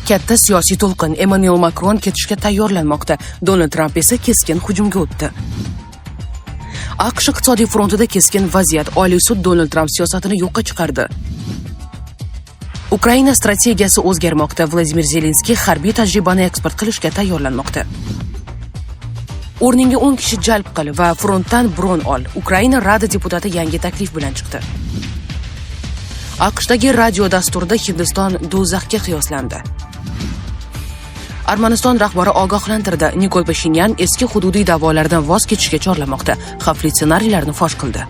Katta siyosiy to'lqin. Emmanuel Makron ketishga tayyorlanmoqda. Donald Tramp esa keskin hujumga o'tdi. AQSh iqtisodiy frontida keskin vaziyat. Oliy sud Donald Tramp siyosatini yo'qqa chiqardi. Ukraina strategiyasi o'zgarmoqda. Vladimir Zelenskiy harbiy tajribani eksport qilishga tayyorlanmoqda. O'rningga 10 kishi jalb qil va frontdan bron ol. Ukraina Rada deputati yangi taklif bilan chiqdi. AQShdagi radio dasturida Hindiston do'zaxga qiyoslandi. Armaniston rahbari ogohlantirdi. Nikol Pashinyan eski hududiy da'volardan voz kechishga chorlamoqda. Xavfli ssenariylarni fosh qildi.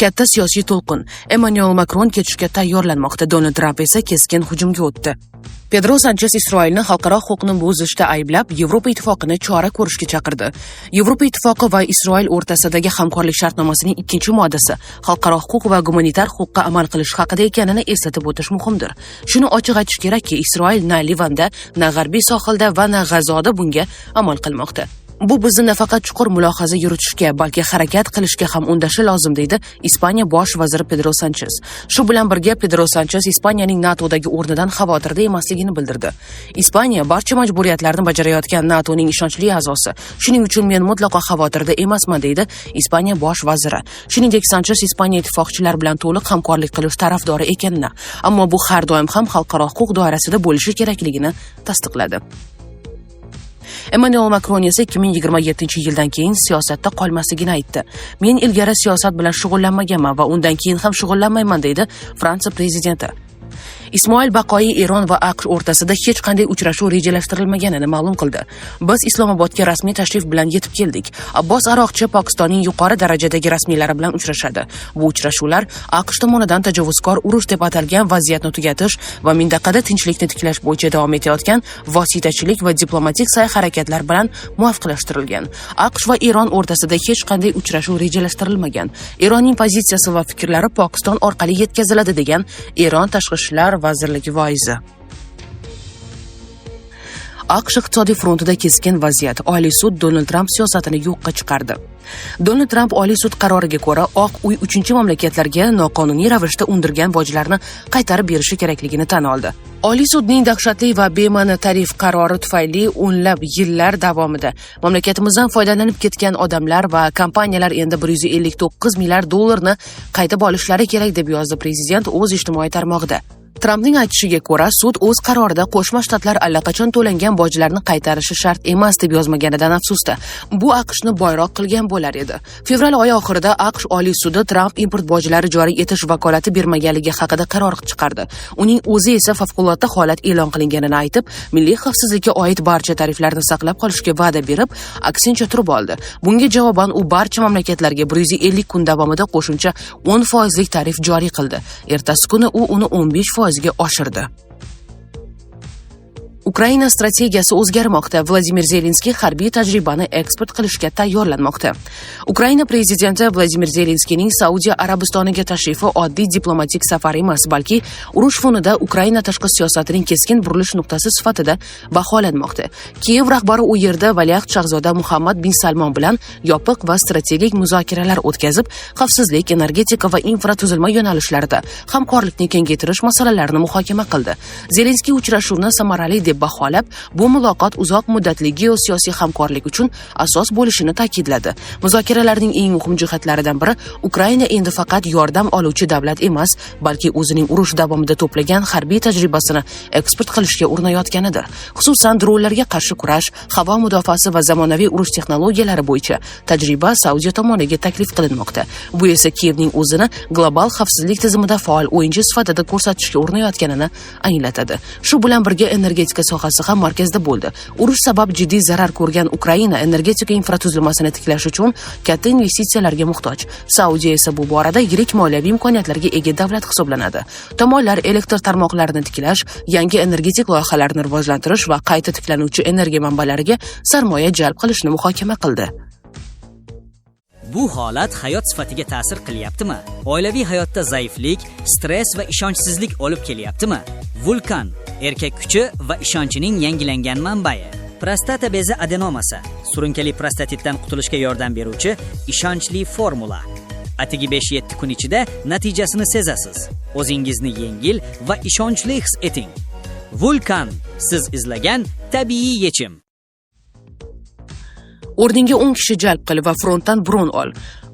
Katta siyosiy to'lqin. Emmanuel Makron ketishga tayyorlanmoqda. Donald Tramp esa keskin hujumga o'tdi. Pedro Sanchez Isroilni xalqaro huquqni buzishda ayblab, Yevropa Ittifoqini chora ko'rishga chaqirdi. Yevropa Ittifoqi va Isroil o'rtasidagi hamkorlik shartnomasining ikkinchi moddasi xalqaro huquq va gumanitar huquqqa amal qilish haqida ekanini eslatib o'tish muhimdir. Shuni ochiq aytish kerakki, Isroil na Livanda, na G'arbiy sohilda va na G'azoda bunga amal qilmoqda. Bu bizni nafaqat chuqur mulohaza yuritishga, balki harakat qilishga ham undashi lozim, deydi Ispaniya bosh vaziri Pedro Sanchez. Shu bilan birga Pedro Sanchez Ispaniyaning NATOdagi o'rnidan xavotirda emasligini bildirdi. Ispaniya barcha majburiyatlarni bajarayotgan NATOning ishonchli a'zosi. Shuning uchun men mutlaqo xavotirda emasman, deydi Ispaniya bosh vaziri. Shuningdek, Sanchez Ispaniya ittifoqchilar bilan to'liq hamkorlik qilish tarafdori ekanini, ammo bu har doim ham xalqaro huquq doirasida bo'lishi kerakligini tasdiqladi. Emmanuel Makron esa 2027-yildan keyin siyosatda qolmasligini aytdi. Men ilgari siyosat bilan shug'ullanmaganman va undan keyin ham shug'ullanmayman, deydi Fransiya prezidenti. Ismoil Baqoiy Eron va AQSh o'rtasida hech qanday uchrashuv rejalashtirilmaganini ma'lum qildi. Biz Islomobodga rasmiy tashrif bilan yetib keldik. Abbos Aroqchi Pokistonning yuqori darajadagi rasmiylari bilan uchrashadi. Bu uchrashuvlar AQSh tomonidan tajovuzkor urush deb atalgan vaziyatni tugatish va mintaqada tinchlikni tiklash bo'yicha davom etayotgan vositachilik va diplomatik sa'y-harakatlar bilan muvofiqlashtirilgan. AQSh va Eron o'rtasida hech qanday uchrashuv rejalashtirilmagan. Eronning pozitsiyasi va fikrlari Pokiston orqali yetkaziladi, degan Eron tashqi ishlar vazirligi voizi. AQSh iqtisodiy frontida keskin vaziyat. Oliy sud Donald Tramp siyosatini yo'qqa chiqardi. Donald Tramp Oliy sud qaroriga ko'ra, Oq uy uchinchi mamlakatlarga noqonuniy ravishda undirgan bojlarni qaytarib berishi kerakligini tan oldi. Oliy sudning dahshatli va bema'ni tarif qarori tufayli o'nlab yillar davomida mamlakatimizdan foydalanib ketgan odamlar va kompaniyalar endi 159 milliard dollarni qaytib olishlari kerak, deb yozdi prezident o'z ijtimoiy tarmog'ida. Trampning aytishiga ko'ra, sud o'z qarorida Qo'shma Shtatlar allaqachon to'langan bojlarni qaytarishi shart emas deb yozmaganidan afsusda. Bu AQShni boyroq qilgan bo'lar edi. Fevral oyi oxirida AQSh Oliy sudi Tramp import bojlari joriy etish vakolati bermaganligi haqida qaror chiqardi. Uning o'zi esa favqulodda holat e'lon qilinganini aytib, milliy xavfsizlikka oid barcha tariflarni saqlab qolishga va'da berib, aksincha turib oldi. Bunga javoban u barcha mamlakatlarga 150 kun davomida qo'shimcha 10 foizlik tarif joriy qildi. Ertasi kuni u uni 15 foizga oshirdi. Ukraina strategiyasi o'zgarmoqda. Vladimir Zelenskiy harbiy tajribani eksport qilishga tayyorlanmoqda. Ukraina prezidenti Vladimir Zelenskiyning Saudiya Arabistoniga tashrifi oddiy diplomatik safar emas, balki urush fonida Ukraina tashqi siyosatining keskin burilish nuqtasi sifatida baholanmoqda. Kiyev rahbari u yerda valiahd shahzoda Muhammad bin Salmon bilan yopiq va strategik muzokaralar o'tkazib, xavfsizlik, energetika va infratuzilma yo'nalishlarida hamkorlikni kengaytirish masalalarini muhokama qildi. Zelenskiy uchrashuvni samarali deb baholab, bu muloqot uzoq muddatli geosiyosiy hamkorlik uchun asos bo'lishini ta'kidladi. Muzokaralarning eng muhim jihatlaridan biri Ukraina endi faqat yordam oluvchi davlat emas, balki o'zining urush davomida to'plagan harbiy tajribasini eksport qilishga urinayotganidir. Xususan, dronlarga qarshi kurash, havo mudofaasi va zamonaviy urush texnologiyalari bo'yicha tajriba Saudiya tomoniga taklif qilinmoqda. Bu esa Kiyevning o'zini global xavfsizlik tizimida faol o'yinchi sifatida ko'rsatishga urinayotganini anglatadi. Shu bilan birga energetika sohasi ham markazda bo'ldi. Urush sabab jiddiy zarar ko'rgan Ukraina energetika infratuzilmasini tiklash uchun katta investitsiyalarga muhtoj. Saudiya esa bu borada yirik moliyaviy imkoniyatlarga ega davlat hisoblanadi. Tomonlar elektr tarmoqlarini tiklash, yangi energetik loyihalarni rivojlantirish va qayta tiklanuvchi energiya manbalariga sarmoya jalb qilishni muhokama qildi. Bu holat hayot sifatiga ta'sir qilyaptimi? Oilaviy hayotda zaiflik, stress va ishonchsizlik olib kelyaptimi? Vulkan – erkak kuchi va ishonchining yangilangan manbai. Prostata bezi adenomasi, surunkali prostatitdan qutulishga yordam beruvchi ishonchli formula. Atigi 5-7 kun ichida natijasini sezasiz. O'zingizni yengil va ishonchli his eting. Vulkan, siz izlagan tabiiy yechim. O'rningga 10 kishi jalb qil va frontdan bron ol.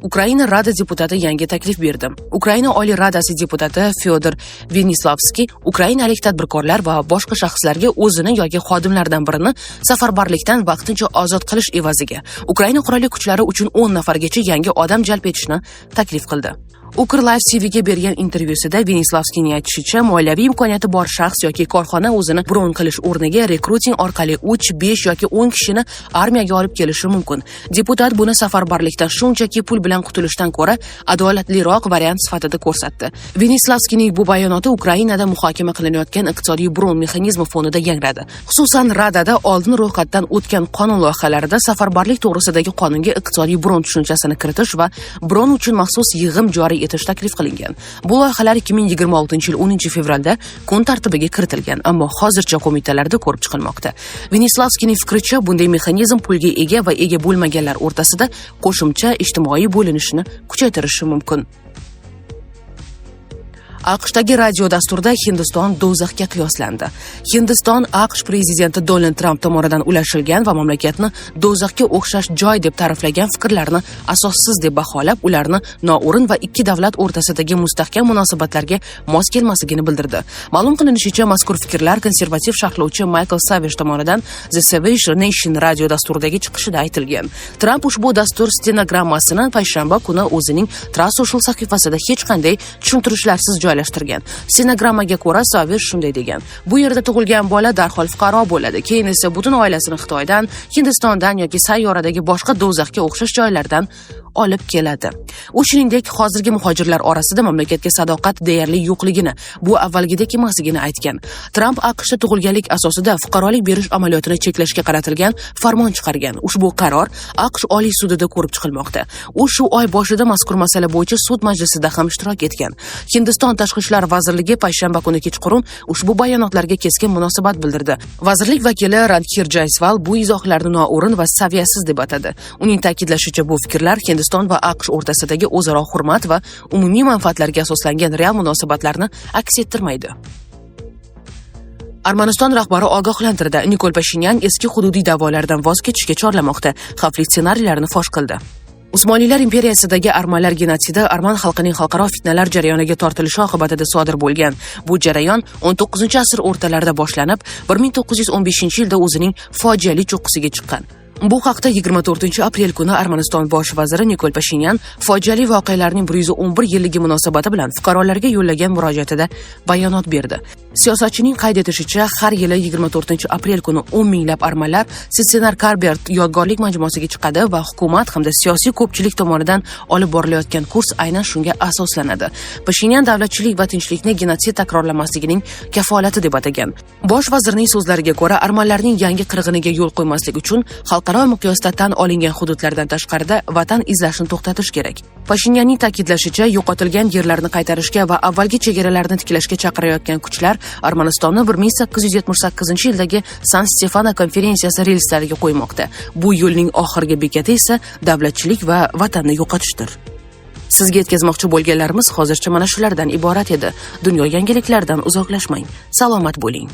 Ukraina Rada deputati yangi taklif berdi. Ukraina Oliy Radasi deputati Fyodor Venislavskiy ukrainalik tadbirkorlar va boshqa shaxslarga o'zini yoki xodimlaridan birini safarbarlikdan vaqtincha ozod qilish evaziga Ukraina qurolli kuchlari uchun 10 nafargacha yangi odam jalb etishni taklif qildi. Ukr Live TVga bergan intervyusida Venislavskiyning aytishicha, moliyaviy imkoniyati bor shaxs yoki korxona o'zini bron qilish o'rniga rekruting orqali 3, 5 yoki 10 kishini armiyaga olib kelishi mumkin. Deputat buni safarbarlikdan shunchaki pul bilan qutulishdan ko'ra adolatliroq variant sifatida ko'rsatdi. Venislavskiyning bu bayonoti Ukrainada muhokama qilinayotgan iqtisodiy bron mexanizmi fonida yangradi. Xususan, Radada oldin ro'yxatdan o'tgan qonun loyihalarida safarbarlik to'g'risidagi qonunga iqtisodiy bron tushunchasini kiritish va bron uchun maxsus yig'im joriy etish taklif qilingan. Bu loyihalar 2026-yil 10-fevralda kun tartibiga kiritilgan, ammo hozircha qo'mitalarda ko'rib chiqilmoqda. Venislavskiyning fikricha, bunday mexanizm pulga ega va ega bo'lmaganlar o'rtasida qo'shimcha ijtimoiy bo'linishni kuchaytirishi mumkin. AQShdagi radio dasturida Hindiston do'zaxga qiyoslandi. Hindiston AQSh prezidenti Donald Tramp tomonidan ulashilgan va mamlakatni do'zaxga o'xshash joy deb ta'riflagan fikrlarni asossiz deb baholab, ularni noo'rin va ikki davlat o'rtasidagi mustahkam munosabatlarga mos kelmasligini bildirdi. Ma'lum qilinishicha, mazkur fikrlar konservativ sharhlovchi Michael Savage tomonidan The Savage Nation radio dasturidagi chiqishida aytilgan. Tramp ushbu dastur stenogrammasini payshanba kuni o'zining Truth Social sahifasida hech qanday tushuntirishlarsiz joylashtirgan. Stenogrammaga ko'ra, Savage shunday degan: "Bu yerda tug'ilgan bola darhol fuqaro bo'ladi, keyin esa butun oilasini Xitoydan, Hindistondan yoki sayyoradagi boshqa do'zaxga o'xshash joylardan olib keladi." U shuningdek, hozirgi muhojirlar orasida mamlakatga sadoqat deyarli yo'qligini, bu avvalgidek emasligini aytgan. Tramp AQShda tug'ilganlik asosida fuqarolik berish amaliyotini cheklashga qaratilgan farmon chiqargan. Ushbu qaror AQSh Oliy sudida ko'rib chiqilmoqda. U shu oy boshida mazkur masala bo'yicha sud majlisida ham ishtirok etgan. Hindiston Tashqi ishlar vazirligi payshanba kuni kechqurun ushbu bayonotlarga keskin munosabat bildirdi. Vazirlik vakili Randhir Jaiswal bu izohlarni noo'rin va saviyasiz deb atadi. Uning ta'kidlashicha, bu fikrlar Hindiston va AQSh o'rtasidagi o'zaro hurmat va umumiy manfaatlarga asoslangan real munosabatlarni aks ettirmaydi. Armaniston rahbari ogohlantirdi. Nikol Pashinyan eski hududiy da'volardan voz kechishga chorlamoqda. Xavfli ssenariylarni fosh qildi. Usmonlilar imperiyasidagi armanlar genotsidi arman xalqining xalqaro fitnalar jarayoniga tortilishi oqibatida sodir bo'lgan. Bu jarayon 19-asr o'rtalarida boshlanib, 1915-yilda o'zining fojiali cho'qqisiga chiqqan. Bu haqda 24 aprel kuni Armaniston bosh vaziri Nikol Pashinyan fojiali voqealarning 111 yilligi munosabati bilan fuqarolarga yo'llagan murojaatida bayonot berdi. Siyosatchining qayd etishicha, har yili 24 aprel kuni 10 minglab armanlar Tsitsernakaberd yodgorlik majmuasiga chiqadi va hukumat hamda siyosiy ko'pchilik tomonidan olib borilayotgan kurs aynan shunga asoslanadi. Pashinyan davlatchilik va tinchlikni genotsid takrorlanmasligining kafolati deb atagan. Bosh vazirning so'zlariga ko'ra, armanlarning yangi qirg'iniga yo'l qo'ymaslik uchun xalqaro miqyosda tan olingan hududlardan tashqarida vatan izlashni to'xtatish kerak. Pashinyanning ta'kidlashicha, yo'qotilgan yerlarni qaytarishga va avvalgi chegaralarni tiklashga chaqirayotgan kuchlar Armanistonni 1878-yildagi San Stefano konferensiyasi relslariga qo'ymoqda. Bu yo'lning oxirgi bekati esa davlatchilik va vatanni yo'qotishdir. Sizga yetkazmoqchi bo'lganlarimiz hozircha mana shulardan iborat edi. Dunyo yangiliklaridan uzoqlashmang. Salomat bo'ling.